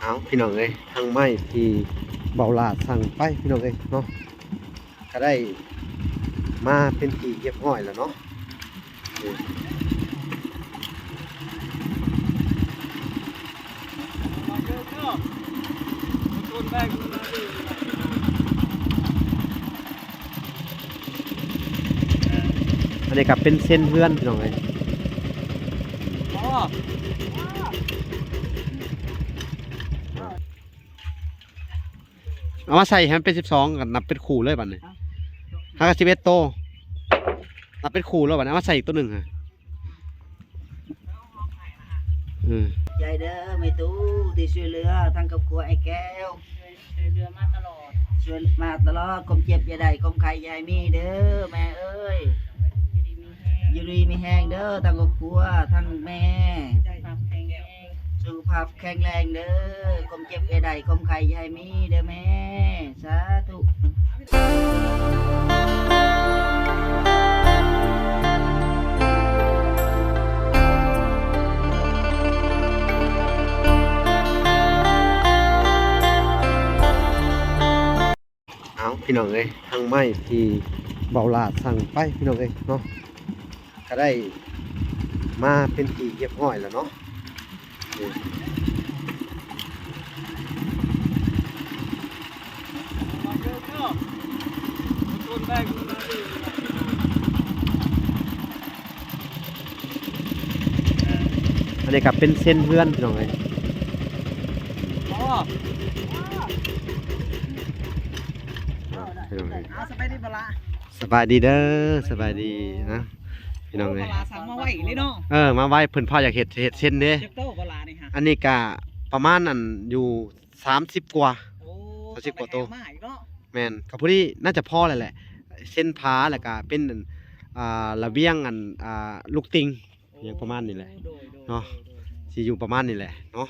ເອົາ ພີ່ນ້ອງເອີຍ ທັງໄມ້ທີ່ເບົາຫຼ້າສັ່ງໄປ ພີ່ນ້ອງເອີຍເນາະ ກະໄດ້ມາເປັນທີ່ຮຽບຮ້ອຍແລ້ວເນາະ. ອັນນີ້ກະເປັນເຊັ່ນເຮືອນ ພີ່ນ້ອງເອີຍ. ເອົາມາໃສ່ໃຫ້ມັນເປັນສິບສອງ ກະນັບເປັນຄູ່ເລີຍບາດນີ້. ຫາກະສິບເອັດໂຕ ນັບເປັນຄູ່ເລີຍບາດນີ້. ເອົາມາໃສ່ອີກໂຕໜຶ່ງຫະ. ເອີ ໃຈເດີແມ່ຕູ້ທີ່ຊ່ວຍເຫຼືອທັງຄອບຄົວອ້າຍແກ້ວ ຊ່ວຍເຫຼືອມາຕະຫຼອດ ຊ່ວຍມາຕະຫຼອດ. ຄວາມເຈັບຢ່າໄດ້ ຄວາມໄຂ້ຢ່າໃຫ້ມີເດີແມ່ເອີຍ. ຢູ່ດີມີແຮງເດີທັງຄອບຄົວ ທັງແມ່ ສຸຂະພາບແຂງແຮງເດີ ຄວາມເຈັບຢ່າໄດ້ ຄວາມໄຂ້ຢ່າໃຫ້ມີເດີແມ່. ສາທຸ. ເອົາ ພີ່ນ້ອງເອີຍ ທັງໄມ້ທີ່ເບົາຫຼ້າສັ່ງໄປ ພີ່ນ້ອງເອີຍເນາະ ກະໄດ້ມາເປັນທີ່ຮຽບຮ້ອຍແລ້ວເນາະ. ອັນນີ້ກະເປັນເຊັ່ນເຮືອນ ພີ່ນ້ອງເອີຍ. ພີ່ນ້ອງເອີຍ ສະບາຍດີບໍ່ລະ? ສະບາຍດີເດີ ສະບາຍດີນະ ພີ່ນ້ອງເອີຍ. ເອີ ມາໄວ ເພິ່ນພາຢາກເຮັດ ເຮັດເຊັ່ນເດ້. ອັນນີ້ກະປະມານອັນຢູ່ສາມສິບກວ່າ ສາມສິບກວ່າໂຕ. ແມ່ນ ກະພໍດີ ໜ້າຈະພໍແລ້ວແຫຼະ ເຊັ່ນຜາ ແລ້ວກະເປັນ ອັນ ອ່າ ລະບຽງ ອັນ ອ່າ ລູກຕິ່ງ ຫຍັງປະມານນີ້ແຫຼະເນາະ ຊິຢູ່ປະມານນີ້ແຫຼະເນາະ.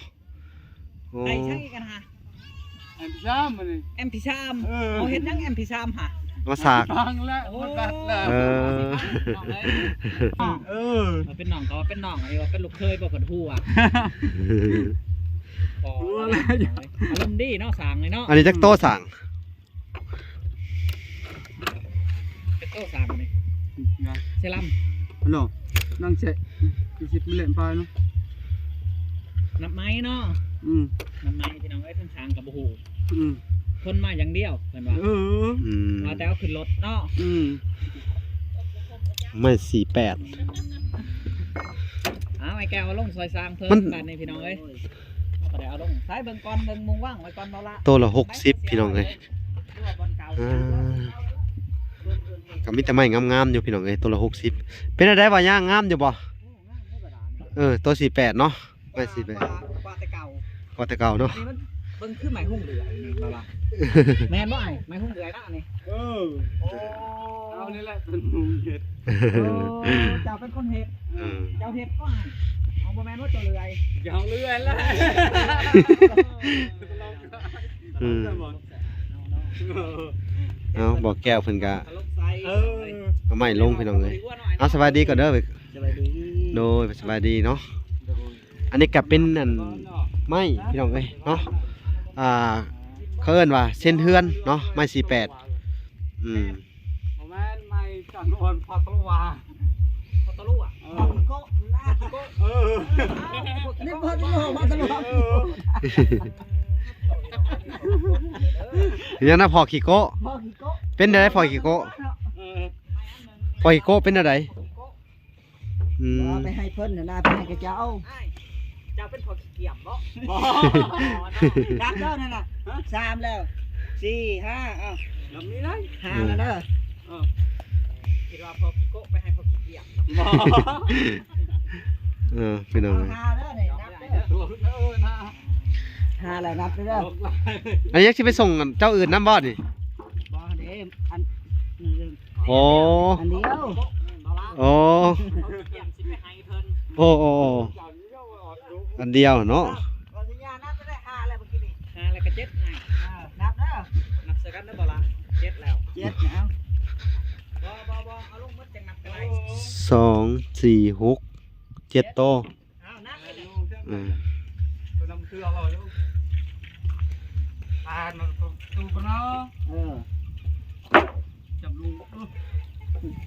ໂອ້ ໄດ້ໃຊ້ກັນຫະ ແອມພີສາມ ອັນນີ້ ແອມພີສາມ. ເອີ ເອົາເຮັດຫຍັງແອມພີສາມຫະ? ມາສາກ ຟັງແລ້ວ ໂອ້ ໝົດບັດແລ້ວ. ເອີ ເອີ ເປັນນ້ອງກໍວ່າເປັນນ້ອງ ອັນນີ້ວ່າເປັນລູກເຂີຍບໍ່ ເພິ່ນຮູ້ວ່າ ອາລົມດີເນາະ ສ້າງນີ້ເນາະ. ອັນນີ້ຈັກໂຕສ້າງ? ເປັນໂຕສາມນີ້ ນະ ເຊລຳ ເນາະ ນັ່ງເຊ ອີສິບມິເລັນປາຍເນາະ ນັບໄມ້ເນາະ. ອືມ ນັບໄມ້ ພີ່ນ້ອງເອີຍ ທາງທາງກະບໍ່ຮູ້. ອືມ ຄົນມາຢ່າງດຽວ ເພິ່ນວ່າ. ເອີ ອືມ ວ່າແຕ່ເອົາຂຶ້ນລົດເນາະ. ອືມ ໄມ້ສີ່ແປດ. ເອົາ ອ້າຍແກ້ວເອົາລົງຊ່ອຍສ້າງເພີ່ມ ມັນ ບາດນີ້ ພີ່ນ້ອງເອີຍ. ເຮົາກະໄດ້ເອົາລົງ ໃສ່ເບິ່ງກ່ອນ ເບິ່ງມຸງວາງໄວ້ກ່ອນເນາະລະ. ໂຕລະຫົກສິບ ພີ່ນ້ອງເອີຍ. ອ່າ ກະມີແຕ່ໄມ້ງາມໆຢູ່ ພີ່ນ້ອງເອີຍ ໂຕລະຫົກສິບ. ເປັນຈັ່ງໃດ ວ່າຍ່າງງາມຢູ່ບໍ່? ເອີ ໂຕສີ່ແປດເນາະ ໄມ້ສີ່ແປດ ກວ່າແຕ່ເກົ່າ ກວ່າແຕ່ເກົ່າເນາະ. ເບິ່ງຄືໄມ້ຮຸ່ງເດືອຍນີ້ ແມ່ນບໍ່ອ້າຍ? ໄມ້ຮຸ່ງເດືອຍເນາະນີ້. ເອີ ໂອ້ ເຮົານີ້ແຫຼະເປັນຜູ້ເຮັດ. ໂອ້ ເຈົ້າເປັນຄົນເຮັດ. ເອີ ເຈົ້າເຮັດບໍ່ອ້າຍ? ເຮົາບໍ່ແມ່ນວ່າເຈົ້າເລື່ອຍ ເຈົ້າເລື່ອຍລະ. ອືມ ເອົາ ບໍ່ແກ້ວເພິ່ນກະ ເອີ ເອົາໄມ້ລົງ ພີ່ນ້ອງເອີຍ. ເອົາ ສະບາຍດີກ່ອນເດີ. ສະບາຍດີ ໂດຍ ສະບາຍດີເນາະ. ໂດຍ ອັນນີ້ກະເປັນອັນໄມ້ ພີ່ນ້ອງເອີຍເນາະ ອ່າ ເຂົາເອີ້ນວ່າເຊັ່ນເຮືອນເນາະ ໄມ້ສີ່ແປດ. ອືມ ບໍ່ແມ່ນໄມ້ຈັນອ່ອນ ພາກຕະລຸວາ ພາກຕະລຸວາ. ເອີ ພາກຕະລຸວາ ເອີ ນີ້ພາກຕະລຸວາ ພາກຕະລຸວາ. ເອີ ຫຍັງນະ ພໍ່ຂີ້ໂກ້ ພໍ່ຂີ້ໂກ້. ເປັນແນວໃດພໍ່ຂີ້ໂກ້? ເອີ ພໍ່ຂີ້ໂກ້ເປັນແນວໃດ? ອືມ ເອົາໄປໃຫ້ເພິ່ນນະ ໄປໃຫ້ເຂົາເຈົ້າ. ອ້າຍ ເຈົ້າເປັນພໍ່ຂີ້ກຽມບໍ່? ບໍ່ ນັບແລ້ວນັ້ນນະ ສາມແລ້ວ ສີ່ ຫ້າ ເອົາ ນັບນີ້ໄດ້ ຫ້າແລ້ວເດີ. ເອີ ຄິດວ່າພໍ່ຂີ້ໂກະໄປໃຫ້ພໍ່ຂີ້ກຽມ. ບໍ່ ເອີ ພີ່ນ້ອງເອີຍ ເອົາ ຫ້າແລ້ວນີ້ ນັບເດີ ເອີ ນະ ຫ້າແລ້ວ ນັບເດີ. ອັນນີ້ຍັງຊິໄປສົ່ງເຈົ້າອື່ນນຳບໍ່ນີ້? ບໍ່ເດ້ ອັນ ໂອ້ ອັນດຽວ ໂອ້ ໂອ້ ໂອ້ ອັນດຽວເນາະ. ນັບໄດ້ຫ້າແລ້ວເມື່ອກີ້ນີ້ ຫ້າແລ້ວກໍເຈັດ ອ່າ ນັບເດີ ນັບໃສ່ກັນເດີບໍ່ລະ ເຈັດແລ້ວ ເຈັດແລ້ວ. ບໍ່ ບໍ່ ບໍ່ ເອົາລົງໝົດຈັ່ງນັບກໍໄດ້ ສອງ ສີ່ ຫົກ ເຈັດໂຕ. ເອົາ ນັບໄປເລີຍ ອືມ ໄປນຳເຄືອເອົາຢູ່ ອ່ານປະຕູເນາະ ເອີ ຈັບລຸງ ເອີ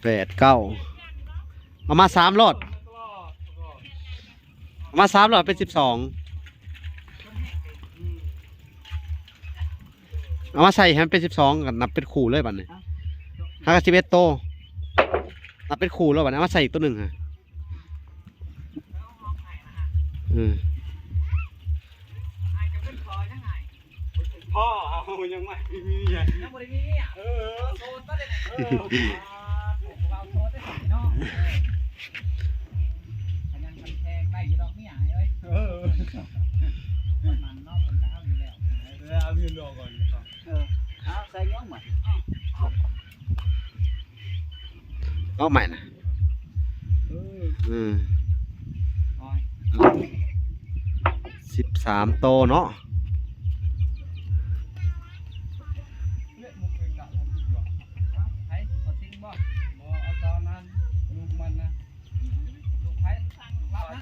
ແປດເກົ້າ ເອົາມາສາມໂລດ ເອົາມາສາມໂລດເປັນສິບສອງ ເອົາມາໃສ່ໃຫ້ມັນເປັນສິບສອງ ກໍນັບເປັນຄູ່ເລີຍບັດນີ້ ຫາກໍສິບເອັດໂຕ ນັບເປັນຄູ່ເລີຍບັດນີ້ ເອົາມາໃສ່ອີກໂຕໜຶ່ງຫະ ເອີ ພໍ່ເຮົາຍັງບໍ່ມີເມຍ ຍັງບໍ່ໄດ້ມີເມຍ ເອີ ໂສດບໍ່ໄດ້ ເອີ ເອີ ຜູ້ບ່າວໂສດໄດ້ເນາະ ເອີ ຂະຫຍັນຂັນແຂງໄດ້ຢູ່ດອກເມຍເອີຍ ເອີ ມັນເນາະ ເພິ່ນກໍເອົາຢູ່ແລ້ວ ເອີ ເອົາຢູ່ນອກກ່ອນ ເອີ ເອົາໃສ່ຍ້ອງບັດ ເອົາໃໝ່ນະ ເອີ ເອີ ສິບສາມໂຕເນາະ ໃຜ ບໍ່ຊິງບໍ່ ບໍ່ ເອົາຕອນນັ້ນ ລູກມັນນະ ລູກໃຜ ລາວນ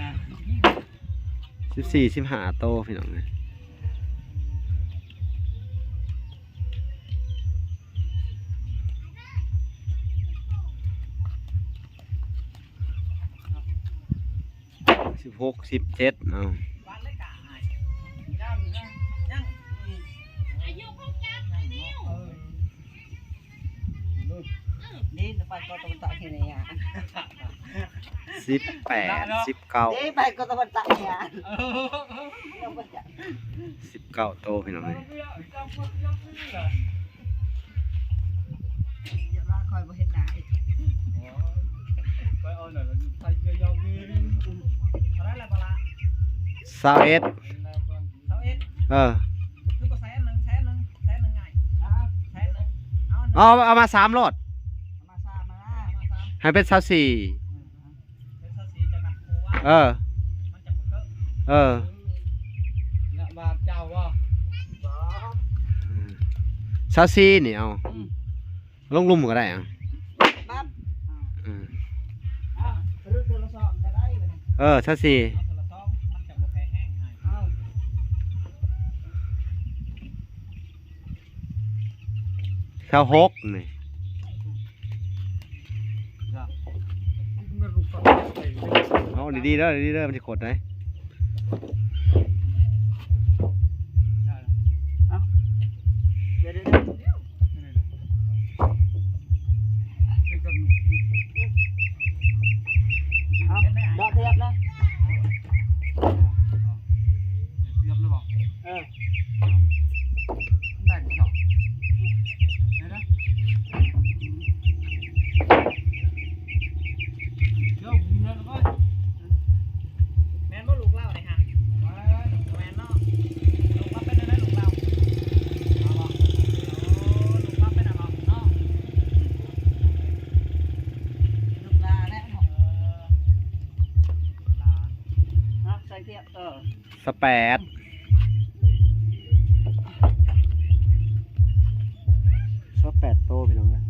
ະ ສິບສີ່ ສິບຫ້າໂຕ ພີ່ນ້ອງເອີຍ ສິບຫົກ ສິບເຈັດ ເອົາ ອາຍຸເຂົາຈັບ ນີ້ໄປກໍຕ້ອງຕັດໃຫ້ແນ່ ສິບແປດ ສິບເກົ້າ ນີ້ໄປກໍຕ້ອງຕັດໃຫ້ແນ່ ສິບເກົ້າໂຕ ພີ່ນ້ອງເອີຍ ຢ່າວ່າຂ້ອຍບໍ່ເຮັດນາອີກ ຂ້ອຍເອົາໜ້າ ໃສ່ເສື້ອຍາວຄື ເທົ່າໃດລະບັກຫຼ້າ ຊາວເອັດ ຊາວເອັດ ເອີ ຄືບໍ່ໃສ່ອັນໜຶ່ງ ໃສ່ອັນໜຶ່ງ ໃສ່ອັນໜຶ່ງງ່າຍ ເອົາ ເອົາມາສາມໂລດ ເອົາມາສາມ ເອົາມາສາມ ໃຫ້ເປັນຊາວສີ່ ເອີ ເອີ ເອີ ຊາວສີ່ນີ້ເອົາ ອືມ ລົງລຸ່ມກໍໄດ້ ເອົາ ປັບ ເອີ ເອີ ຊາວສີ່ ຊາວຫົກນີ້ ເອົາດີໆເດີ ດີໆເດີ ມັນຊິຂົດໄດ໋ ເອົາ ດຽວໆ ເອົາ ດອກທຽບນະ ທຽບແລ້ວບໍ່ ເອີ ໄດ້ບໍ່ ເດີນະ ດຽວ ແມ່ນບໍ່ລູກລາວນີ້ຫະ ບໍ່ແມ່ນເນາະ ລູກລາວເປັນແນວໃດລູກລາວ ເອົາບໍ່ ໂອ້ ລູກລາວເປັນອັນເນາະ ລູກລາແຫຼະເນາະ ເອີ ລູກລາ ຮັກໃສ່ທຽບ ເອີ ຊາວແປດ ຊາວແປດໂຕ ພີ່ນ້ອງເອີຍ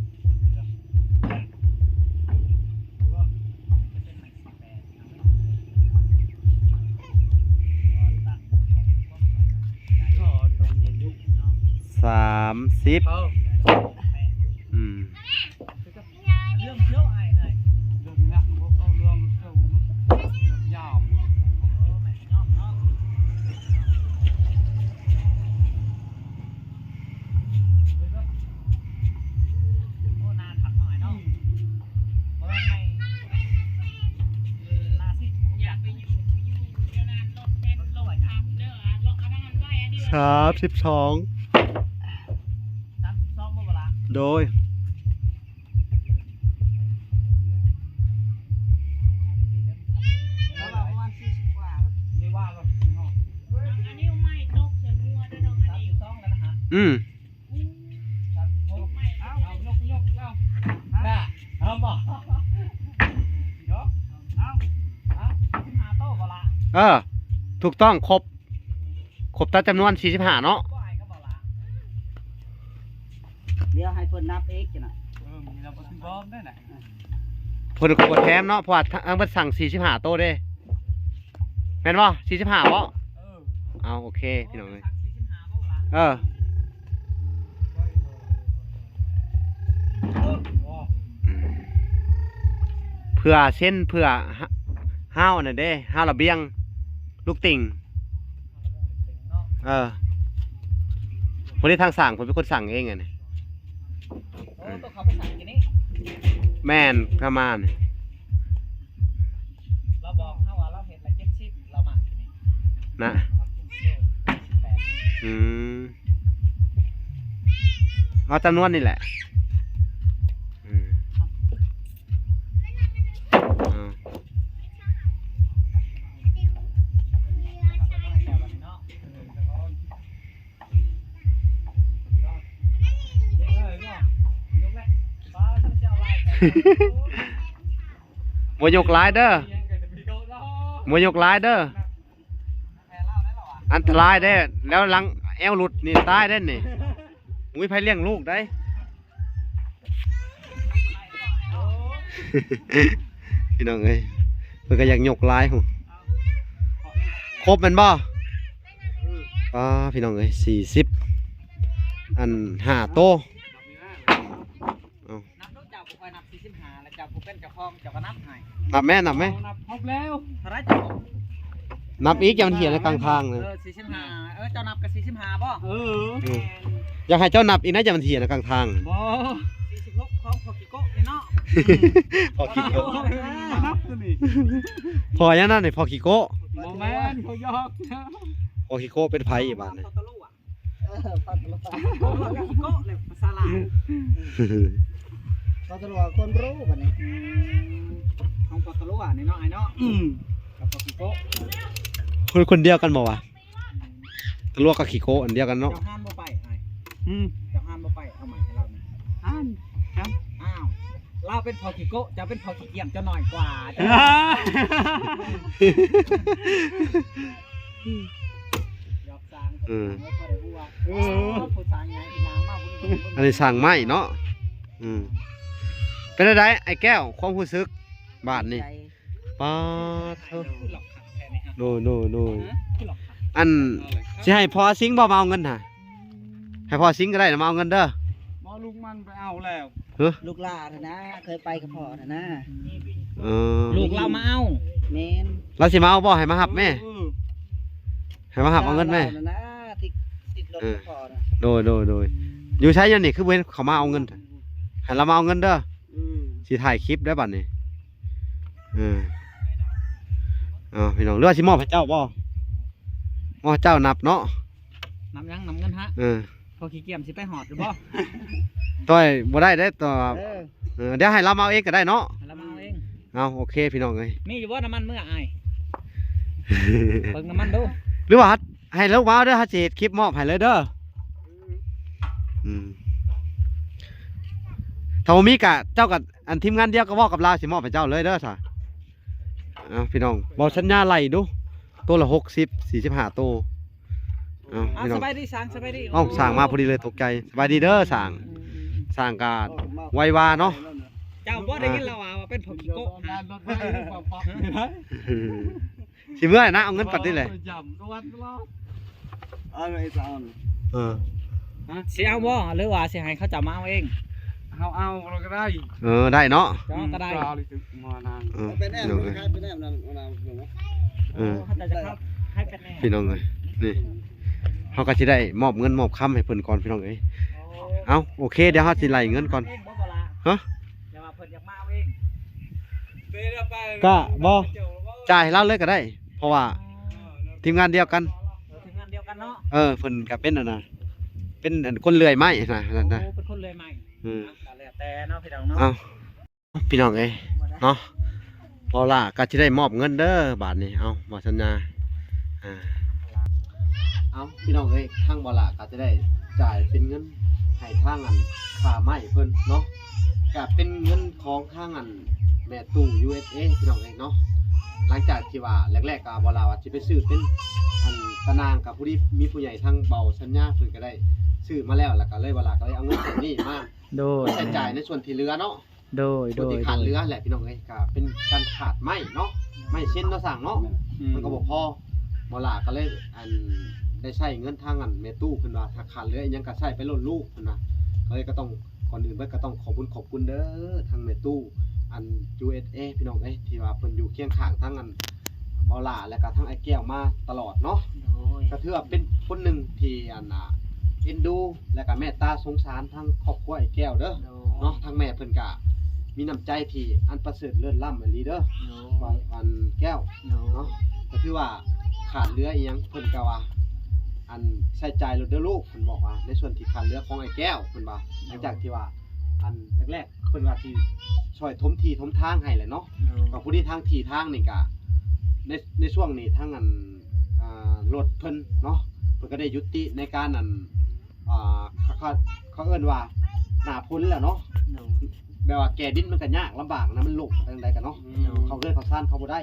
ສາມສິບ ອືມ. ສາມສິບສອງ ໂດຍ ອືມ ເອີ ຖືກຕ້ອງ ຄົບ ຄົບຕາມຈຳນວນສີ່ສິບຫ້າເນາະ. ດຽວໃຫ້ເພິ່ນນັບເອງຈັ່ງນັ້ນ ເອີ ມີລະບໍ່ຖືກພ້ອມໄດ້ນະ ເພິ່ນກໍບໍ່ແຖມເນາະ ເພາະວ່າທາງເພິ່ນສັ່ງສີ່ສິບຫ້າໂຕເດ້ ແມ່ນບໍ່ ສີ່ສິບຫ້າບໍ່? ເອີ ເອົາ ໂອເຄ ພີ່ນ້ອງເອີຍ ເອີ ເພື່ອເຊັ່ນ ເພື່ອ ຮ- ຮ້າວນັ້ນເດ້ ຮ້າວລະບຽງ ລູກຕິ່ງ ເອີ ຜູ້ນີ້ທາງສ້າງ ເພິ່ນເປັນຄົນສ້າງເອງອັນນີ້ ໂອ້ ໂຕເຂົາໄປສ້າງຢູ່ນີ້ ແມ່ນ ປະມານ ລາວບອກເຮົາວ່າລາວເຮັດລະເຈັດສິບ ລາວມາຢູ່ນີ້ ນະ ລາວເຈັດສິບແປດ ອືມ ເອົາຈຳນວນນີ້ແຫຼະ ອືມ ເອົາ ບໍ່ຍົກຫຼາຍເດີ ບໍ່ຍົກຫຼາຍເດີ ອັນຕະລາຍເດ້ ແລ້ວຫຼັງແອວຫຼຸດນີ້ຕາຍເດ້ນີ້ ບໍ່ມີໃຜລ້ຽງລູກໄດ້ ພີ່ນ້ອງເອີຍ ເພິ່ນກໍຢາກຍົກຫຼາຍພຸ້ນ ຄົບແມ່ນບໍ່? ປ້າ ພີ່ນ້ອງເອີຍ ສີ່ສິບ ອັນ ຫ້າໂຕ ເອົາ ນັບດູ ເຈົ້າບໍ່ຄ່ອຍນັບສີ່ສິບຫ້າ ແລ້ວເຈົ້າຜູ້ເປັນເຈົ້າຂອງ ເຈົ້າກໍນັບໃຫ້ ນັບແມ່ ນັບແມ່ ເອົາ ນັບຄົບແລ້ວ ເທົ່າໃດເຈົ້າ? ນັບອີກ ຢ່າມັນເຫຍໃນກາງທາງເລີຍ ເອີ ສີ່ສິບຫ້າ ເອີ ເຈົ້ານັບກໍສີ່ສິບຫ້າບໍ່? ເອີ ອືມ ຢາກໃຫ້ເຈົ້ານັບອີກນະ ຢ່າມັນເຫຍໃນກາງທາງ ບໍ່ ສີ່ສິບຫົກ ຂອງພໍ່ຂີ້ໂກະນີ້ເນາະ ພໍ່ຂີ້ໂກະ ນັບຕົວນີ້ ພໍ່ຫຍັງນັ້ນນີ້ ພໍ່ຂີ້ໂກະ ບໍ່ແມ່ນ ເຂົາຢອກ ພໍ່ຂີ້ໂກະເປັນໃຜອີກບາດນີ້? ເອີ ປາຕະຫຼວະ ໂອ້ ຂີ້ໂກະເລີຍພາສາລາວ ປາຕະຫຼວະຄວາມຮູ້ບັດນີ້ ອືມ ຂອງປາຕະຫຼວະນີ້ເນາະ ອ້າຍເນາະ ອືມ ກັບປາຂີ້ໂກະ ຄົນ ຄົນດຽວກັນບໍ່ວະ? ຕະຫຼວະກັບຂີ້ໂກະອັນດຽວກັນເນາະ ເຈົ້າຫານບໍ່ໄປອ້າຍ ອືມ ເຈົ້າຫານບໍ່ໄປ ເອົາໃໝ່ໃຫ້ລາວນະ ຫານ ຫານ ອ້າວ ລາວເປັນພໍ່ຂີ້ໂກະ ເຈົ້າເປັນພໍ່ຂີ້ກຽມ ເຈົ້າໜ້ອຍກວ່າ ເຈົ້າ ອືມ ເອີ ຜູ້ສ້າງໃຫຍ່ ອັນນີ້ສ້າງໄມ້ເນາະ ອືມ ເປັນຈັ່ງໃດອ້າຍແກ້ວ ຄວາມຮູ້ສຶກບາດນີ້? ປາດໂທ້ ໂດຍ ໂດຍ ໂດຍ ອັນ ຊິໃຫ້ພໍ່ຊິງບໍ່ມາເອົາເງິນຫາ? ໃຫ້ພໍ່ຊິງກໍໄດ້ນະ ມາເອົາເງິນເດີ ບໍ່ ລູກມັນໄປເອົາແລ້ວ ຮະ ລູກຫຼານນະ ເຄີຍໄປກັບພໍ່ນະ ເອີ ລູກລາວມາເອົາ ແມ່ນ ລາວຊິມາເອົາບໍ່? ໃຫ້ມາຮັບແມ້ ເອີ ໃຫ້ມາຮັບເອົາເງິນແມ້ ລາວນະ ຕິດ ຕິດລົດກັບພໍ່ນະ ເອີ ໂດຍ ໂດຍ ໂດຍ ຢູ່ໃສດຽວນີ້ ຄືບໍ່ເຫັນເຂົາມາເອົາເງິນ ໃຫ້ລາວມາເອົາເງິນເດີ ອືມ ຊິຖ່າຍຄລິບໄດ້ບັດນີ້ ເອີ ເອົາ ພີ່ນ້ອງ ຫຼືວ່າຊິມອບໃຫ້ເຈົ້າບໍ່? ອໍ ເຈົ້ານັບເນາະ ນັບຫຍັງ? ນັບເງິນຫະ? ເອີ ພໍຂີ້ກຽມຊິໄປຮອດຢູ່ບໍ່? ຕ່ອຍບໍ່ໄດ້ເດ້ ຕໍ່ ເອີ ເອີ ດຽວໃຫ້ລາວມາເອົາເອງກໍໄດ້ເນາະ ໃຫ້ລາວມາເອົາເອງ ເອົາ ໂອເຄ ພີ່ນ້ອງເອີຍ ມີຢູ່ບໍ່ນ້ຳມັນເມືອອ້າຍ? ເບິ່ງນ້ຳມັນດູ ຫຼືວ່າໃຫ້ລາວມາເດີ ເຮົາຊິເຮັດຄລິບມອບໃຫ້ເລີຍເດີ ອືມ ຖ້າບໍ່ມີກະ ເຈົ້າກະ ອັນທີມງານດຽວກໍເວົ້າກັບລາວ ຊິມອບໃຫ້ເຈົ້າເລີຍເດີຊະ ເອົາ ພີ່ນ້ອງ ເວົ້າສັນຍາໄລ່ດູ ໂຕລະຫົກສິບ ສີ່ສິບຫ້າໂຕ ເອົາ ພີ່ນ້ອງ ສະບາຍດີຊ່າງ ສະບາຍດີ ເອົ້າ ຊ່າງມາພໍດີເລີຍ ຕົກໃຈ ສະບາຍດີເດີຊ່າງ ຊ່າງກະໄວວາເນາະ ເຈົ້າບໍ່ໄດ້ຍິນລາວວ່າ ວ່າເປັນພໍ່ຂີ້ໂກະ ຊິເມື່ອນະ ເອົາເງິນກ່ອນຕິແຫຼະ ເອີ ຊິເອົາບໍ່ ຫຼືວ່າຊິໃຫ້ເຂົາເຈົ້າມາເອົາເອງ? ເຮົາເອົາກໍໄດ້ ເອີ ໄດ້ເນາະ ເຈົ້າກໍໄດ້ ເອີ ໄປແນມ ໄປແນມນັ້ນ ເອີ ເຂົາເຈົ້າຈະເຂົ້າໃຫ້ໄປແນມ ພີ່ນ້ອງເອີຍ ນີ້ ເຮົາກໍຊິໄດ້ມອບເງິນມອບຄຳໃຫ້ເພິ່ນກ່ອນ ພີ່ນ້ອງເອີຍ ເອົ້າ ໂອເຄ ດຽວເຮົາຊິໄລ່ເງິນກ່ອນ ຮະ ແຕ່ວ່າເພິ່ນຢາກມາເອົາເອງ ກະບໍ່ ຈ່າຍໃຫ້ລາວເລີຍກໍໄດ້ ເພາະວ່າທີມງານດຽວກັນ ເອີ ທີມງານດຽວກັນເນາະ ເອີ ເພິ່ນກໍເປັນອັນນະ ເປັນອັນຄົນເລື່ອຍໄມ້ນະ ນັ້ນນະ ໂອ້ ເປັນຄົນເລື່ອຍໄມ້ ເອີ ກໍແລ້ວແຕ່ເນາະ ພີ່ນ້ອງເນາະ ເອົ້າ ພີ່ນ້ອງເອີຍເນາະ ເບົາຫຼ້າກໍຊິໄດ້ມອບເງິນເດີບາດນີ້ ເອົາ ບໍ່ສັນຍາ ອ່າ ເອົາ ພີ່ນ້ອງເອີຍ ທາງເບົາຫຼ້າກໍຈະໄດ້ຈ່າຍເປັນເງິນໃຫ້ທາງອັນຄ່າໄມ້ເພິ່ນເນາະ ກະເປັນເງິນຂອງທາງອັນແມ່ຕູ້ ຢູເອສເອ ພີ່ນ້ອງເອີຍເນາະ ຫຼັງຈາກທີ່ວ່າແລກໆກໍເບົາຫຼ້າວ່າຊິໄປຊື້ເປັນອັນຕາໜ່າງ ກະພໍດີມີຜູ້ໃຫຍ່ທາງເບົາສັນຍາເພິ່ນກໍໄດ້ຊື້ມາແລ້ວ ແລ້ວກໍເລີຍເບົາຫຼ້າກໍເລີຍເອົາເງິນຕົວນີ້ມາ ໂດຍ ໃຊ້ຈ່າຍໃນສ່ວນທີ່ເຫຼືອເນາະ ໂດຍ ໂດຍ ທີ່ຂາດເຫຼືອແຫຼະ ພີ່ນ້ອງເອີຍ ກໍເປັນການຂາດໄມ້ເນາະ ໄມ້ເຊັນເນາະ ສ້າງເນາະ ອືມ ມັນກໍບໍ່ພໍ ບໍ່ຫຼ້າກໍເລີຍ ອັນ ໄດ້ໃຊ້ເງິນທາງ ອັນ ແມ່ຕູ້ ເພິ່ນວ່າ ຖ້າຂາດເຫຼືອອີ່ຫຍັງກໍໃຊ້ໄປໂລດລູກ ເພິ່ນວ່າ. ກໍເລີຍກໍຕ້ອງ ກ່ອນອື່ນເບິດກໍຕ້ອງຂອບບຸນຂອບຄຸນເດີ ທາງແມ່ຕູ້ ອັນ ຢູເອສເອ ພີ່ນ້ອງເອີຍ ທີ່ວ່າເພິ່ນຢູ່ຄຽງຂ້າງທາງ ອັນ ບໍ່ຫຼ້າ ແລ້ວກໍທາງອ້າຍແກ້ວມາຕະຫຼອດເນາະ. ໂດຍ ກໍຖືວ່າເປັນຄົນໜຶ່ງທີ່ ອັນ ອ່າ ເອັນດູ ແລ້ວກໍເມດຕາສົງສານທາງຄອບຄົວອ້າຍແກ້ວເດີ ໂດຍ ເນາະ. ທາງແມ່ເພິ່ນກໍມີນ້ຳໃຈທີ່ອັນປະເສີດເລີດລ້ຳອີ່ຫຼີເດີ ໂດຍ ບ່າວ ອັນ ແກ້ວ ໂດຍ ເນາະ. ກໍຖືວ່າຂາດເຫຼືອອີ່ຫຍັງເພິ່ນກໍວ່າ ອັນ ໃຊ້ຈ່າຍໂລດເດີລູກ ເພິ່ນບອກວ່າ ໃນສ່ວນທີ່ຂາດເຫຼືອຂອງອ້າຍແກ້ວ ເພິ່ນວ່າ ໂດຍ ຫຼັງຈາກທີ່ວ່າ ອັນແລກໆ ເພິ່ນວ່າຊິຊ່ອຍຖົມທີ່ຖົມທາງໃຫ້ແຫຼະເນາະ. ໂດຍ ກໍພໍດີທາງທີ່ທາງນີ້ກະ ໃນ ໃນຊ່ວງນີ້ທາງ ອັນ ອ່າ ລົດເພິ່ນເນາະ ເພິ່ນກໍໄດ້ຢຸດຕິໃນການ ອັນ ອ່າ ເຂົາ ເຂົາ ເຂົາເອີ້ນວ່າໜ້າຝົນແລ້ວເນາະ. ໂດຍ ແບບວ່າແກ່ດິນມັນກໍຍາກລຳບາກນະ ມັນລົກໄປທາງໃດກໍເນາະ. ໂດຍ ເຂົ້າເຮືອນເຂົ້າຊານເຂົາບໍ່ໄດ້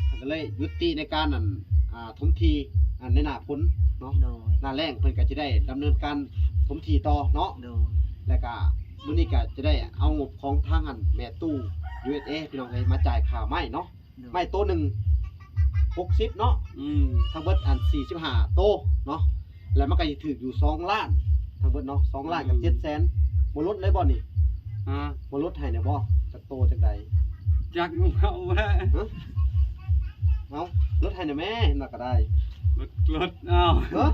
ເພິ່ນກໍເລີຍຢຸດຕິໃນການ ອັນ ອ່າ ຖົມທີ່ ອັນ ໃນໜ້າຝົນເນາະ. ໂດຍ ໜ້າແລ້ງເພິ່ນກໍຈະໄດ້ດຳເນີນການຖົມທີ່ຕໍ່ເນາະ. ໂດຍ ແລ້ວກໍມື້ນີ້ກໍຈະໄດ້ເອົາງົບຂອງທາງ ອັນ ແມ່ຕູ້ ຢູເອສເອ ພີ່ນ້ອງເອີຍ ມາຈ່າຍຄ່າໄມ້ເນາະ. ໂດຍ ໄມ້ໂຕໜຶ່ງຫົກສິບເນາະ. ອືມ ທັງເບິດ ອັນ ສີ່ສິບຫ້າໂຕເນາະ ແລ້ວມັນກໍຊິຖືກຢູ່ສອງລ້ານ ທັງເບິດເນາະ ສອງລ້ານກັບເຈັດແສນ. ອືມ ບໍ່ລົດເລີຍບໍ່ນີ້? ຮະ ບໍ່ລົດໃຫ້ແດ່ບໍ່? ຈັກໂຕຈັກໃດ? ຈັກ ເອົາແຫຼະ. ຮະ ເອົາ ລົດໃຫ້ແດ່ແມ້ ເຫັນວ່າກໍໄດ້. ລົດ ລົດ ເອົາ ຮະ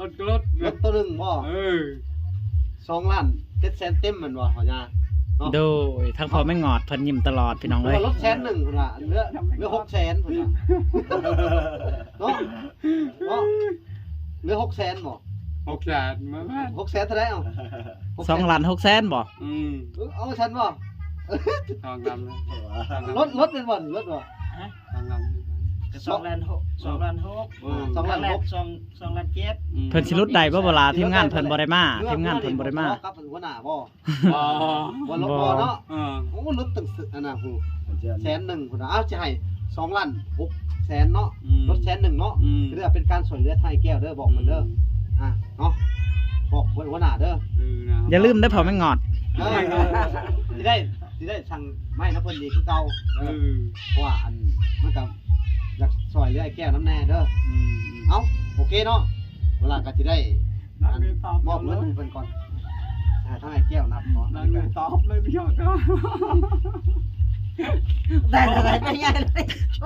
ລົດ ລົດ ລົດໂຕໜຶ່ງບໍ່? ເອີ ສອງລ້ານເຈັດແສນເຕັມແມ່ນບໍ່ພໍ່ຍ່າເນາະ? ໂດຍ ທາງພໍ່ແມ່ງອດເພິ່ນຍິ້ມຕະຫຼອດ ພີ່ນ້ອງເອີຍ. ລົດແສນໜຶ່ງພຸ້ນວ່າ ເຫຼືອ ເຫຼືອຫົກແສນພຸ້ນວ່າເນາະ. ເນາະ ເຫຼືອຫົກແສນບໍ່? ຫົກແສນ ແມ່ນ ຫົກແສນເທົ່າໃດ? ເອົາ ສອງລ້ານຫົກແສນບໍ່? ອືມ ເອີ ເອົາຊັ້ນບໍ່? ສອງລ້ານ ລົດ ລົດແມ່ນບໍ່? ລົດບໍ່? ຮະ ສອງລ້ານ ກໍສອງລ້ານຫົກ ສອງລ້ານຫົກ ເອີ ສອງລ້ານຫົກ ສອງ ສອງລ້ານເຈັດ. ອືມ ເພິ່ນຊິຫຼຸດໄດ້ບໍ່? ເວລາທີມງານເພິ່ນບໍ່ໄດ້ມາ ທີມງານເພິ່ນບໍ່ໄດ້ມາ ກັບຫົວໜ້າບໍ່? ບໍ່ ບໍ່ລົດບໍ່ເນາະ. ເອີ ໂອ້ ລົດຕັ້ງ ອັນນັ້ນພຸ້ນ ແສນໜຶ່ງພຸ້ນນະ. ເອົາ ຊິໃຫ້ສອງລ້ານຫົກແສນເນາະ. ອືມ ລົດແສນໜຶ່ງເນາະ. ອືມ ຖືວ່າເປັນການຊ່ວຍເຫຼືອທາງອ້າຍແກ້ວເດີ ບອກເພິ່ນເດີ. ອືມ ອ່ະ ເນາະ ບອກຫົວໜ້າເດີ. ເອີ ນະ ຢ່າລືມເດີພໍ່ແມ່ງອດ. ເອີ ຊິໄດ້ ຊິໄດ້ສັ່ງໄມ້ນຳເພິ່ນອີກຄືເກົ່າ. ເອີ ເອີ ເພາະວ່າ ອັນ ມັນກໍຢາກຊ່ວຍເຫຼືອອ້າຍແກ້ວນຳແດ່ເດີ. ອືມ ເອົາ ໂອເຄເນາະ ເວລາກໍຊິໄດ້ ອັນ ມອບເງິນໃຫ້ເພິ່ນກ່ອນ ໃຫ້ທາງອ້າຍແກ້ວນັບກ່ອນ. ຕອບເລີຍພີ່ນ້ອງ. ໄດ້ ໄດ້ ໄດ້ງ່າຍເລີຍ ເ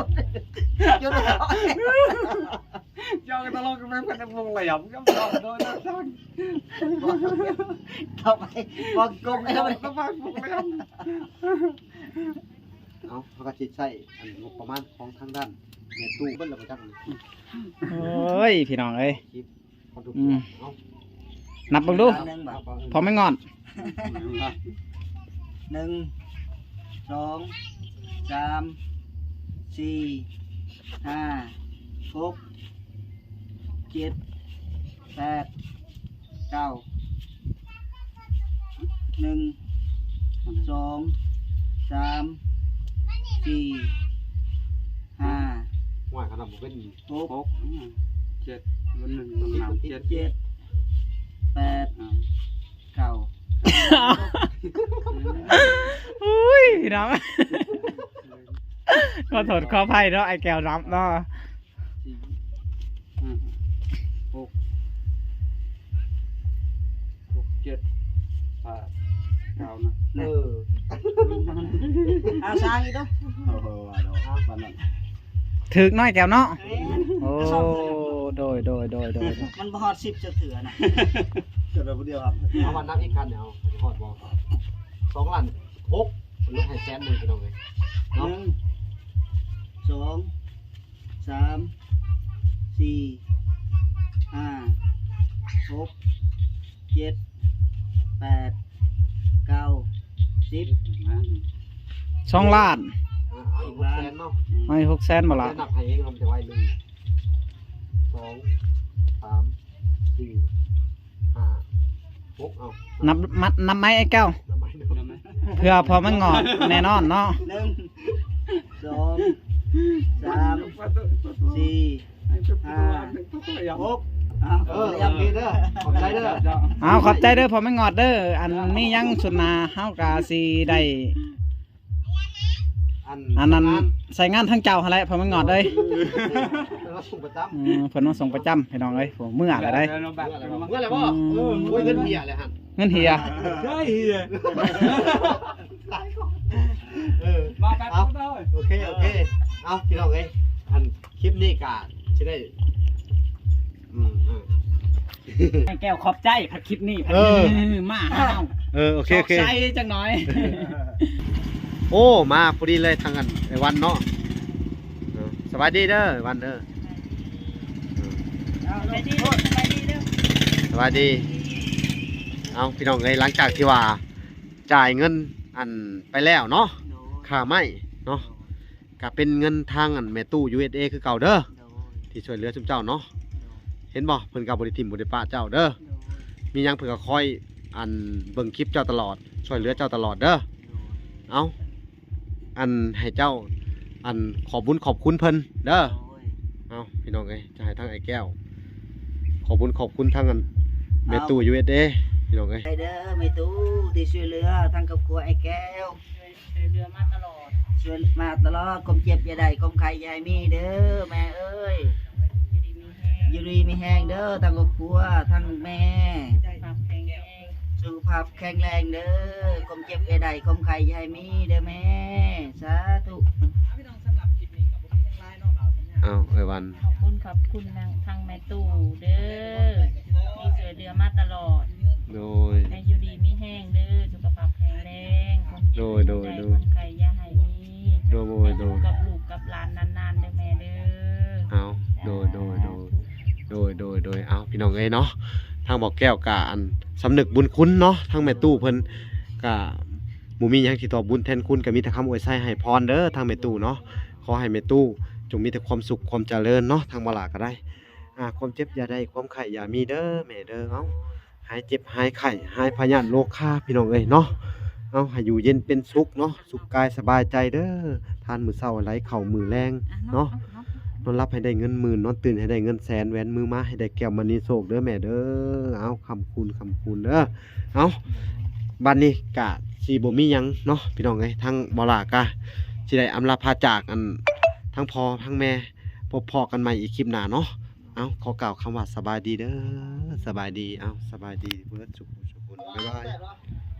ຈົ້າກໍຕະຫຼົກກັນໄປເພິ່ນວົງແຫຼມກັບເຈົ້າໂດຍນະ. ຕໍ່ໄປ ບໍ່ໂກງແລ້ວ ຕໍ່ໄປວົງແຫຼມ. ເອົາ ເຮົາກໍຊິໃຊ້ ອັນ ງົບປະມານຂອງທາງດ້ານແມ່ຕູ້ເບິດແລ້ວບໍ່ຈັກ. ໂອ້ຍ ພີ່ນ້ອງເອີຍ ຄລິບ ອືມ ເອົາ ນັບເບິ່ງດູ ໜຶ່ງ ພໍ່ແມ່ງອດ. ໜຶ່ງ ສອງ ສາມ ສີ່ ຫ້າ ຫົກ ເຈັດ ແປດ ເກົ້າ ໜຶ່ງ ສອງ ສາມ ສີ່ ຫ້າ ຫ້ວຍ ຂະໜາດບໍ່ເປັນ ຫົກ ຫົກ ເຈັດ ໜຶ່ງ ສອງ ສາມ ເຈັດ ເຈັດ ແປດ ອ່າ ເກົ້າ. ໂອ້ຍ ພີ່ນ້ອງ ຂໍໂທດຂໍອະໄພເນາະ ອ້າຍແກ້ວນັບເນາະ. ສີ່ ຫ້າ ຫົກ ຫົກ ເຈັດ ແປດ ເກົ້ານະ. ເອີ ເອົາຊ້າງອີກເດີ. ໂອ້ໂຫ ວ່າເນາະ ປານນັ້ນ ຖືກເນາະ ແກ້ວເນາະ. ແມ່ນ ໂອ້ ໂດຍ ໂດຍ ໂດຍ ໂດຍ ມັນບໍ່ຮອດສິບຈັກເທື່ອນະ. ເກີດມາຜູ້ດຽວ ເອົາ ເອົາມານັບອີກຄັນ ເອົາ ຊິຮອດບໍ່? ສອງລ້ານຫົກ ລົດໃຫ້ແສນໜຶ່ງ ພີ່ນ້ອງເອີຍເນາະ. ໜຶ່ງ ສອງ ສາມ ສີ່ ຫ້າ ຫົກ ເຈັດ ແປດ ເກົ້າ ສິບ ສອງລ້ານ. ເອົາອີກຫົກແສນເນາະ. ເອົາອີກຫົກແສນບໍ່ລະ? ນັບໃຫ້ເອງ ມັນຈະໄວໜຶ່ງ ສອງ ສາມ ສີ່ ຫ້າ ຫົກ ເອົາ ນັບ ມາ ນັບໃໝ່ອ້າຍແກ້ວ ນັບໃໝ່ ເພື່ອພໍ່ແມ່ງອດແນ່ນອນເນາະ. ໜຶ່ງ ສອງ ສາມ ສີ່ ຫ້າ ຫົກ ເອີ ໂອເຄເດີ ຂອບໃຈເດີ. ເອົາ ຂອບໃຈເດີພໍ່ແມ່ງອດເດີ. ອັນມີຫຍັງຊຸດໜ້າເຮົາກະຊິໄດ້ ອັນ ອັນນັ້ນ ສາຍງານ ສາຍງານທາງເຈົ້າຫັ້ນແຫຼະ ພໍ່ແມ່ງອດເອີຍ. ເອີ ເພິ່ນມາສົ່ງປະຈຳ ອືມ ເພິ່ນມາສົ່ງປະຈຳ ພີ່ນ້ອງເອີຍ. ໂອ້ ເມື່ອແລ້ວໃດ໋ ເມື່ອແລ້ວບໍ່? ອືມ ເອີ ໂອ້ຍ ເງິນເຫຍແລ້ວຫັ້ນ ເງິນເຫຍ ເອີ ເອົາ ໂອເຄ ໂອເຄ ເອົາ ພີ່ນ້ອງເອີຍ ອັນ ຄລິບນີ້ກະຊິໄດ້ ອືມ ອືມ ໃຫ້ແກ້ວຂອບໃຈ ພັດຄລິບນີ້ ເອີ ພັດ ເອີ ມາຫາເຮົາ ເອີ ໂອເຄ ໂອເຄ ໃສ່ຈັກໜ້ອຍ. ໂອ້ ມາພໍດີເລີຍ ທາງອັນ ໄອ້ວັນເນາະ ເອີ ສະບາຍດີເດີ ໄອ້ວັນເດີ ເອີ ສະບາຍດີ ສະບາຍດີເດີ ສະບາຍດີ. ເອົາ ພີ່ນ້ອງເອີຍ ຫຼັງຈາກທີ່ວ່າ ຈ່າຍເງິນອັນໄປແລ້ວເນາະ ໂດຍ ຄ່າໄມ້ເນາະ ໂດຍ ກະເປັນເງິນທາງອັນແມ່ຕູ້ ຢູເອສເອ ຄືເກົ່າເດີ ໂດຍ ທີ່ຊ່ວຍເຫຼືອຊຸມເຈົ້າເນາະ ໂດຍ ເຫັນບໍ່ ເພິ່ນກະບໍ່ໄດ້ຖິ້ມບໍ່ໄດ້ປະເຈົ້າເດີ ໂດຍ ມີຫຍັງເພິ່ນກະຄອຍອັນເບິ່ງຄລິບເຈົ້າຕະຫຼອດ ຊ່ວຍເຫຼືອເຈົ້າຕະຫຼອດເດີ ໂດຍ ເອົາ ອັນໃຫ້ເຈົ້າ ອັນຂອບບຸນຂອບຄຸນເພິ່ນເດີ ໂດຍ ເອົາ ພີ່ນ້ອງເອີຍ ຈະໃຫ້ທາງອ້າຍແກ້ວ ຂອບບຸນຂອບຄຸນທາງອັນແມ່ຕູ້ ຢູເອສເອ ພີ່ນ້ອງເອີຍ ເດີ ແມ່ຕູ້ທີ່ຊ່ວຍເຫຼືອທາງຄອບຄົວອ້າຍແກ້ວ ຊ່ວຍເຫຼືອມາຕະຫຼອດ ຊ່ວຍມາຕະຫຼອດ ຄວາມເຈັບຢ່າໄດ້ ຄວາມໄຂ້ຢ່າໃຫ້ມີເດີແມ່ເອີຍ ຢູ່ດີມີແຮງເດີ ທັງຄອບຄົວ ທັງແມ່ ສຸຂະພາບແຂງແຮງເດີ ຄວາມເຈັບຢ່າໄດ້ ຄວາມໄຂ້ຢ່າໃຫ້ມີເດີແມ່ ສາທຸ. ເອົາ ເອື້ອຍວັນ ຂອບຄຸນ ຂອບຄຸນທາງແມ່ຕູ້ເດີ ທີ່ຊ່ວຍເຫຼືອມາຕະຫຼອດ ໂດຍ ໃຫ້ຢູ່ດີມີແຮງເດີ ສຸຂະພາບແຂງແຮງ ໂດຍ ໂດຍ ໂດຍ ຄວາມເຈັບຢ່າໄດ້ ຄວາມໄຂ້ຢ່າໃຫ້ມີ ໂດຍ ໂດຍ ໃຫ້ຢູ່ກັບລູກກັບຫຼານນານໆເດີແມ່ເດີ ເອົາ ໂດຍ ໂດຍ ໂດຍ ສາທຸ ໂດຍ ໂດຍ ໂດຍ ເອົາ ພີ່ນ້ອງເອີຍເນາະ ທາງບໍ່ແກ້ວກະອັນສຳນຶກບຸນຄຸນເນາະ ທາງແມ່ຕູ້ເພິ່ນກະບໍ່ມີຫຍັງທີ່ຕອບບຸນແທນຄຸນ ກະມີແຕ່ຄຳອວຍໄຊໃຫ້ພອນເດີ ທາງແມ່ຕູ້ເນາະ ຂໍໃຫ້ແມ່ຕູ້ຈົ່ງມີແຕ່ຄວາມສຸກຄວາມຈະເລີນເນາະ ທາງບໍ່ຫຼ້າກະໄດ້ ອ່າ ຄວາມເຈັບຢ່າໄດ້ ຄວາມໄຂ້ຢ່າມີເດີແມ່ເດີ ເອົາ ຫາຍເຈັບຫາຍໄຂ້ ຫາຍພະຍາດໂລຄາ ພີ່ນ້ອງເອີຍເນາະ ເອົາ ໃຫ້ຢູ່ເຢັນເປັນສຸກເນາະ ສຸກກາຍສະບາຍໃຈເດີ ທານມື້ເຊົ້າໄຫຼເຂົ້າມື້ແລງເນາະ ນອນຫຼັບໃຫ້ໄດ້ເງິນໝື່ນ ນອນຕື່ນໃຫ້ໄດ້ເງິນແສນ ແຫວນມືມາໃຫ້ໄດ້ແກ້ວມະນີໂຊກເດີແມ່ເດີ ເອົາ ຄ້ຳຄູນ ຄ້ຳຄູນເດີ ເອົາ ບັດນີ້ກະຊິບໍ່ມີຫຍັງເນາະ ພີ່ນ້ອງເອີຍ ທາງບໍ່ຫຼ້າກະຊິໄດ້ອຳລາພາຈາກ ອັນ ທາງພໍ່ທາງແມ່ ພົບພໍ້ກັນໃໝ່ອີກຄລິບໜ້າເນາະ ເອົາ ຂໍກ່າວຄຳວ່າສະບາຍດີເດີ ສະບາຍດີ ເອົາ ສະບາຍດີເບິດສຸຂູສຸຂຄົນ ບາຍບາຍ.